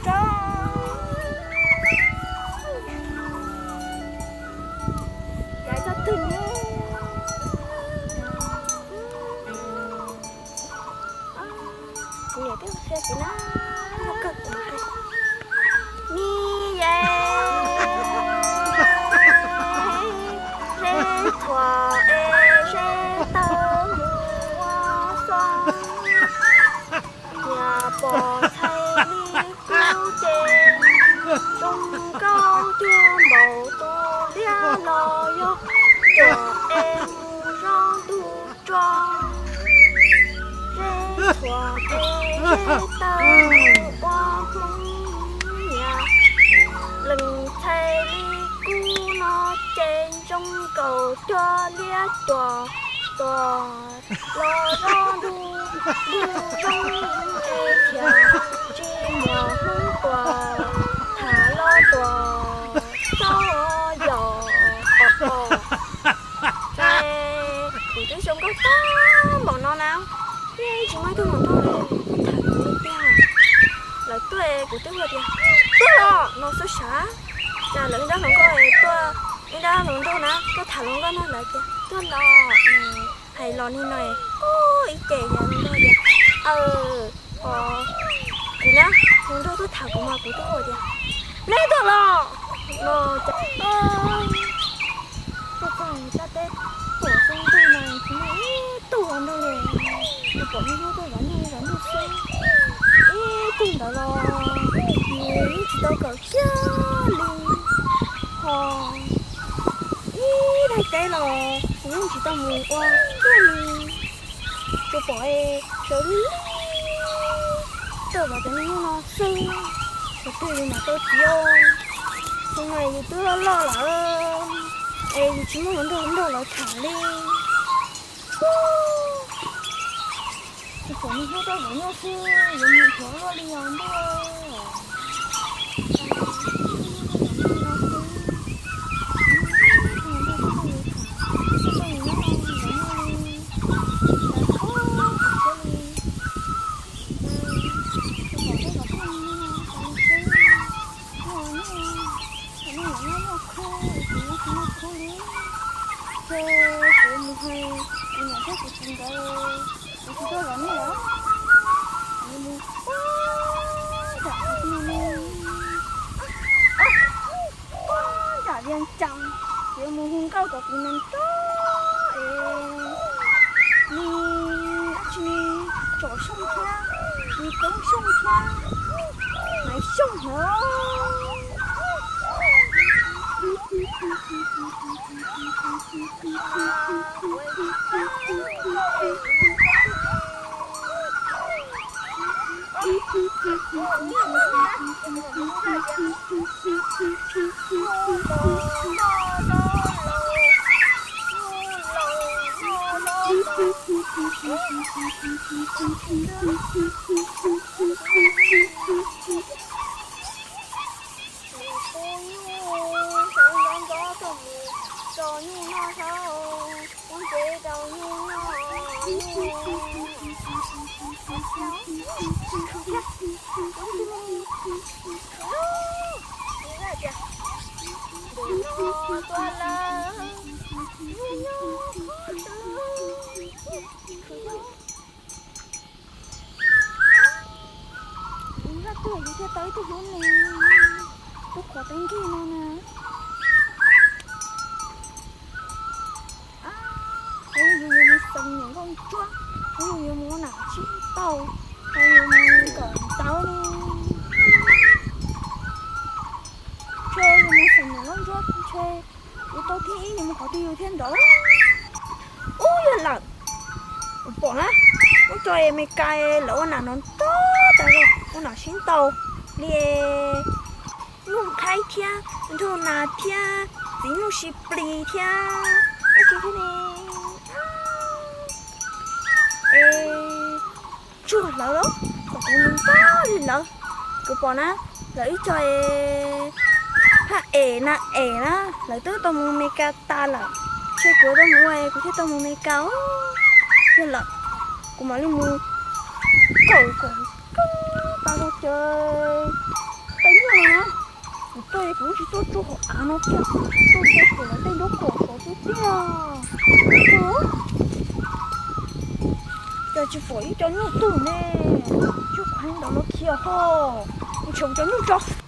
Tso, caiv txog twg? Kuv niam twb qhia kuv na, kawg kuv mas hais. Ni ye, zeb txhuam es zeb tawg mus ua xo, niam pom txhais li kuv ces zoo nkauj cuag npaum tus liab los yog cuam es mus zaub ntug tso. Zeb txhuam es zeb tawg mus ua hmoob niam, lees txhais li kuv no ces zoo nkaus cuag liab cuam tuam los zaub ntug ntug roob es khiav tsis muaj hmoob tuam tham los tuam xaub yos os. Ces kuv twb zoo nkauj tag npaum no na, yeej tsis muaj ib tug hluas nraug li tuaj tham kuv li tiag. Lawv tuaj kuv twb hais tias tuaj los no xwb sav. Cas lawv ib nrab hluas nkauj tuaj, ib nrab hluas nraug na tuaj tham hluas nkauj no lawv tias tuaj los. Hais los li no, ib ce yog hluas nraug tias, aw, ho kuv na, hluas nraug tuaj tham kuv mas kuv twb hais tias neb tuaj los no. Ces tuaj txog taj teb tuam xub ntuj no tsis muaj ib tug hluas nraug li. Kuv pom niaj hnub tuaj zov nyuj zov ntug xwb, ib tug ntawd los nws yeej tsis tau kawm kiag li. Ho ib daim teb los kuv yeej tsis tau mus ua kiag li. Tsuas pom sawv lig lig tuaj zov cov nyuj no xwb, qhov twg yus mam tau txiv. Xyoo no yus twb loj loj lawm es yus tsis muaj hluas nraug nrog lawv tham li. Tsuas pom niaj hnub tuaj zov nyuj xwb, yuav mus nrhiav luaj li os ntuj. Ces kuv mus hais kuv niam thiab kuv txiv nkawd, kuv tsis tuaj zov nyuj lawm, kuv mus puag nram qhov twg ne, puag nram Vias Cas, kuv yuav mus hu nkauj kom kuv niam tso es li dab tsi, tsom xyoob thiab, li koob xyoob thiab, maiv xyoob ntawd. Tus nyuj saum ntxov ntxov tuaj mus tso nyuj noj saud, ua ntsev rau nyuj noj. Ntuj no tuaj lawm, nyuj nyob qhov twg? Kuv npaj tuag yus thiaj tau ib tug hlub nws, lub qhov teeb nkig no na. Yus yuav mus xeem niam nkauj ntsuab, yus yuav mus ua nam sib ntaus, yus yuav mus kawm ntawv li. Ntshe yus mus xeem niam nkauj ntsuab ntshe yus tau thib ib, yus mus qhov twg yus thiaj nrov. Ub, yog lawm, kuv pom na, ub, tso Amelikas lawv ua nam no ntau tas zog, ua nam sib ntaus li, nuj nqhaib thiab nraug nas thiab txiv nyuj sib plis thiab dab tsi thiab ne. Es tsuag lawv los kom kuv mus ntau li lawv. Kuv pom na, lawv ib co phaj es na, es na, lawv twb tau mus Amelikas tas lawm, ntshe kuv tau mus ua es kuv thiaj tau mus Amelikas os. Yog lawm, kuv mam li mus kawm kom koob tas zog ces Tuaj kuv tsis tuaj tsuj hauv av no thiab, tuaj ntsia saum tej nraub qaum saud xwb tiag. Cas tsis pom ib co nyuj twg ne? Tsuj qhov ntawd los khiav ho. Ntshe cov nyuj tso.